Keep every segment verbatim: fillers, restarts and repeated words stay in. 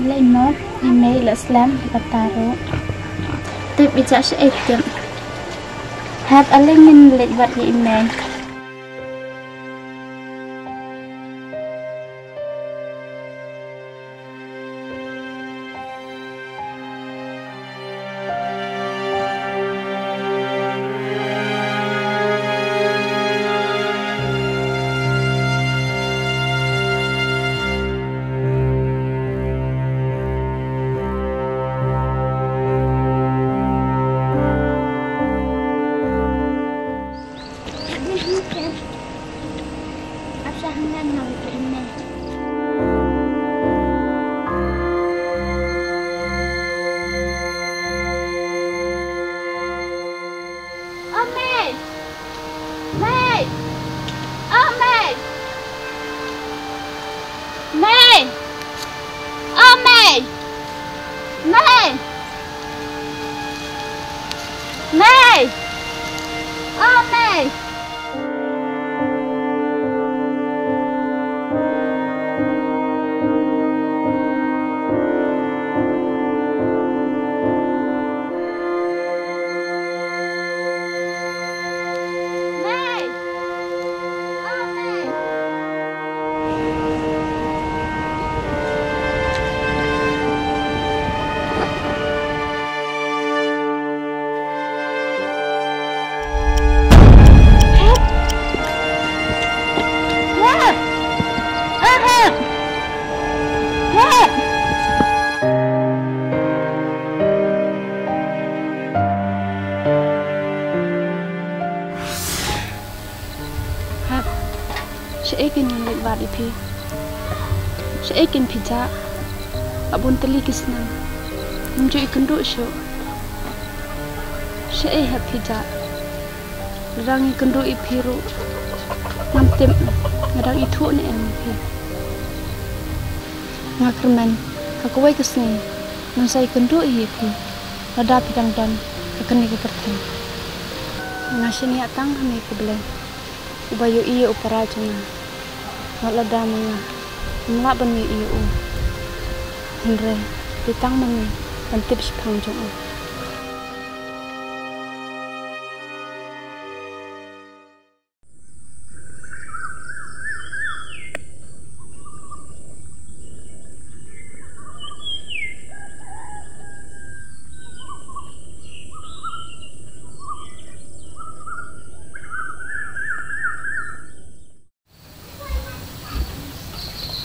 Lei mo, i mei la slem kata ruh. Tip i jah sha ei tip. Hap ale ngin leit wad ïa i mei. Mei! Mei! O Mei! Mei! O Mei! Mei! Mei! O Mei! Hap, shaei kein ngan leit wad ïa phi? Shaei kein phi jah? La bun tylli ki snem ngim ju ïakynduh shuh. Shaei hap phi jah? Lada ngi kynduh ïa phi ruh ngam tip nga dang ithuh ne em ïa phi. Nga kyrmen ha kawei ka sngi ngan sa ïakynduh ïa phi lada phi dang don ha kane ka pyrthei. Nga shaniah tang ha me ko Blei uba ïohi ïa u para jong nga. Wat lada ma nga ngam lah ban ïohi ïa u, hynrei dei tang ma me ban tip shaphang jong u.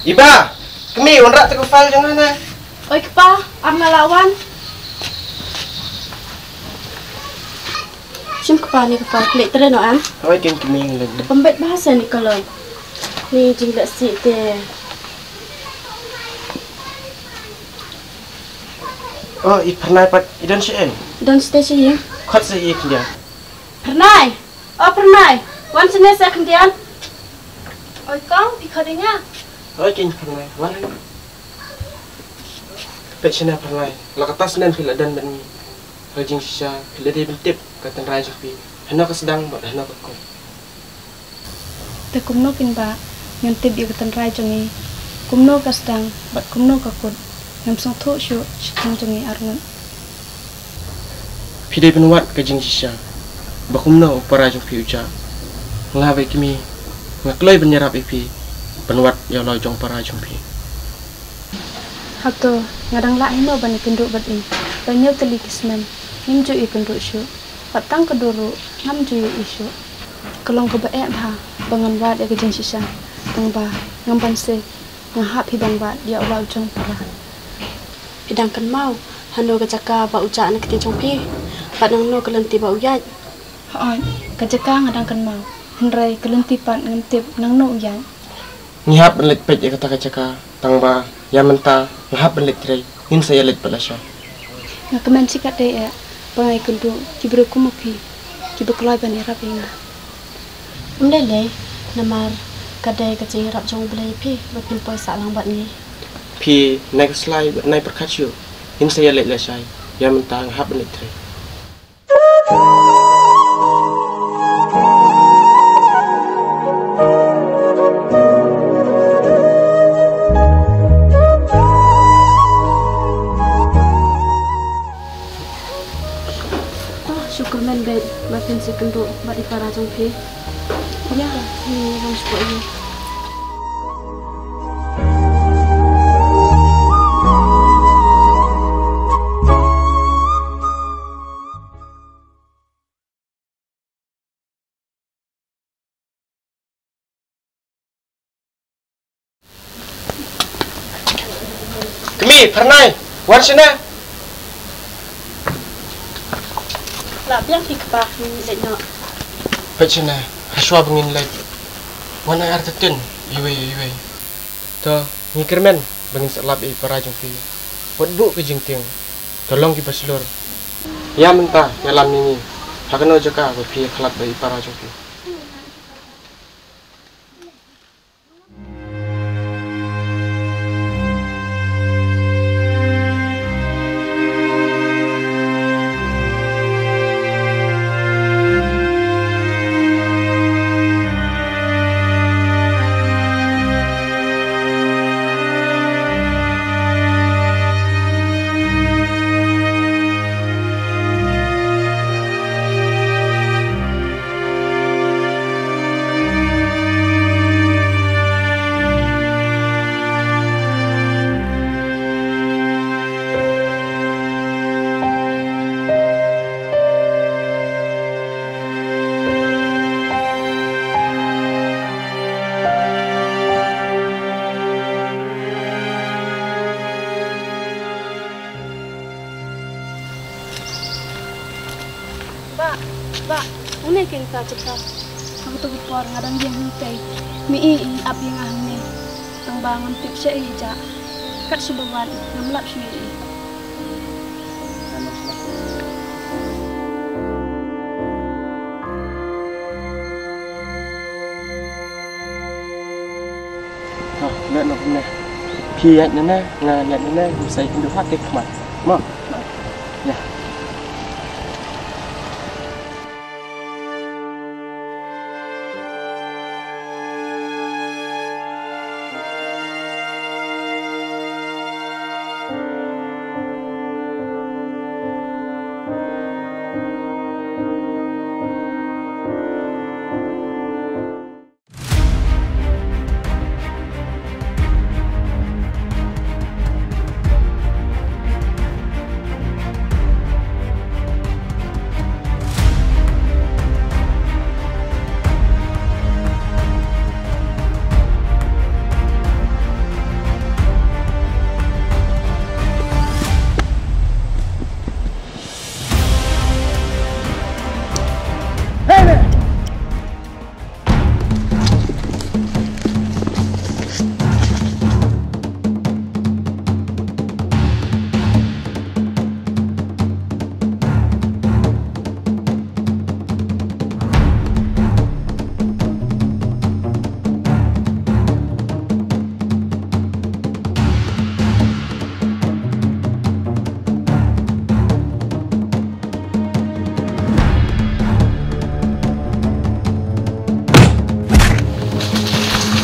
Iba, kmie, wanrah te ka file jong nga ne. Oi kpa, ap nga la wan. Shim kpa, ne kpa, klik tren no am. Hoi ken kmie, lek. Te pembet bahasa ni kalau. Ni jingleh si te. Oh, i Phyrnai pat, i don shi en? Don shi te shi. Khot sa i khyndiat. Phyrnai. O Phyrnai, wan shane sa khyndiat. Oi kong, phi khot ïa nga? Oi ken Phyrnai, wan. Peit shane Phyrnai, la kata snem phi la don bad ngi. Ha jingshisha phi la dei ban tip ka tynrai jong phi. Hano ka sdang bad hano ka kut. Te kumno phin ba ngan tip ïa ka tynrai jong ngi? Kumno ka sdang bad kumno ka kut? Ngam sngewthuh shuh shaphang jong ngi arngut. Phi dei ban wad ka jingshisha ba kumno u para jong phi u jah. Nga ba i kmie nga kloi ban ïarap ïa phi ban wad ïa u lawjong para jong phi. Hato nga dang lah hino ban ïakynduh bad i? Ba hynñiew tylli ki snem ngim ju ïakynduh shuh. Bad tang ka dur ruh ngam ju ïohi shuh. Ka long kaba eh bha ba ngan wad ïa ka jingshisha, tang ba ngam banse nga hap hi ban wad ïa u lawjong para. Phi dang kynmaw hano ka jaka ba u jah na kti jong phi bad nangno ka lynti ba u ïaid? Hooid, ka jaka nga dang kynmaw, hynrei ka lynti pat ngam tip nangno u ïaid. Ngi hap ban leit peit ïa kata ka jaka, tang ba ïa mynta nga hap ban leit trei, ngin sa ïaleit pat lashai. Nga kmen shikatdei eh ba nga ïakynduh ki briew kum ma phi kiba kloi ban ïarap ïa nga. Ym lei lei, namar ka dei ka jingïarap jong U Blei ïa phi ba phin poi sah lang bad ngi. Phi nai khuslai bad nai pyrkhat shuh, ngin sa ïaleit lashai, ïa mynta nga hap ban leit trei. Shu kyrmen beit ba phin sa kynduh bad i para jong phi. Ïa, ngi ïa wan shuwa ïa. Kmie, Phyrnai, wan shane. Lah biang phi kpa, ngin leit noh. Peit shane, ha shuwa ba ngin leit, wan ai artatien iwei iwei. To, ngi kyrmen ba ngin sa lap ïa i para jong phi. Wat buh ka jingtieng. To long kiba shlur. Ïa mynta, ïalam ïa ngi ha kano jaka ba phi ïakhlad bad i para jong phi. Bah, bah, une keiñ ka jaka. Ha kato ka por nga dang ïeng hangtei. Me i i ap ïa nga hangne. Tang ba ngam tip sha ei i jah. Kat shu ba wan ngam lap shuh ïa i. Ha, leit noh kumne. Phi ïaid nangne, nga ïaid nangne, ngin sa ïakynduh ha khe khmat. Mo? Ïa.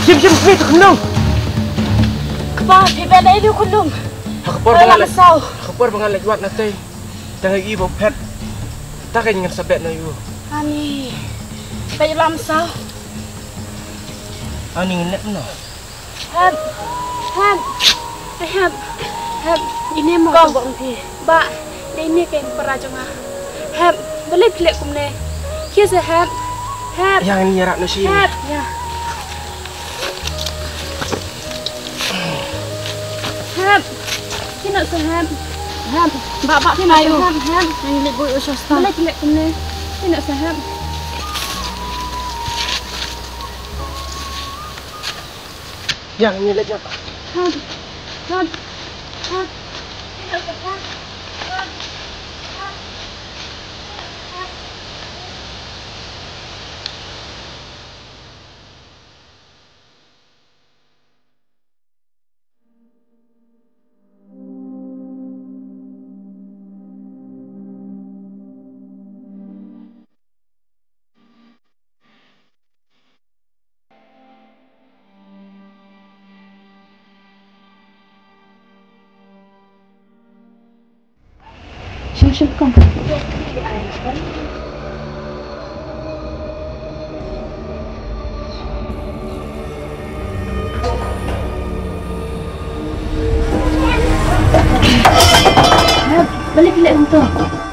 Shim, shim, shim, to khunlung. Kpa, phi beh na ïa u khunlung. Ha ka por ba nga leit, ha ka por ba nga leit wad na tei, tang ïa i ba phet. Ta ka ngan sa beh na ïa u. Ani. Beh lam saw. Ani ngin leit noh. Hep. Hep. Hep. Hep. Ine mo. Kong. Ba ong phi. Ba. Dei ine keiñ para jong nga. Hep. Balei phi leh kumne? Khie sa Hep. Hep. Ïa ngin ïarap noh shi. Hep. Ïa. Hep. Khie noh sa Hep. Hep. Ba, ba, khie noh sa Hep. Hep. Ngin leit buh ïa u Shasta. Balei phi leh kumne? Khie noh sa Hep. Ïa, ngi leit ïa. Hap, hap, hap. Shim, shim, kong. Balik, balik, untung.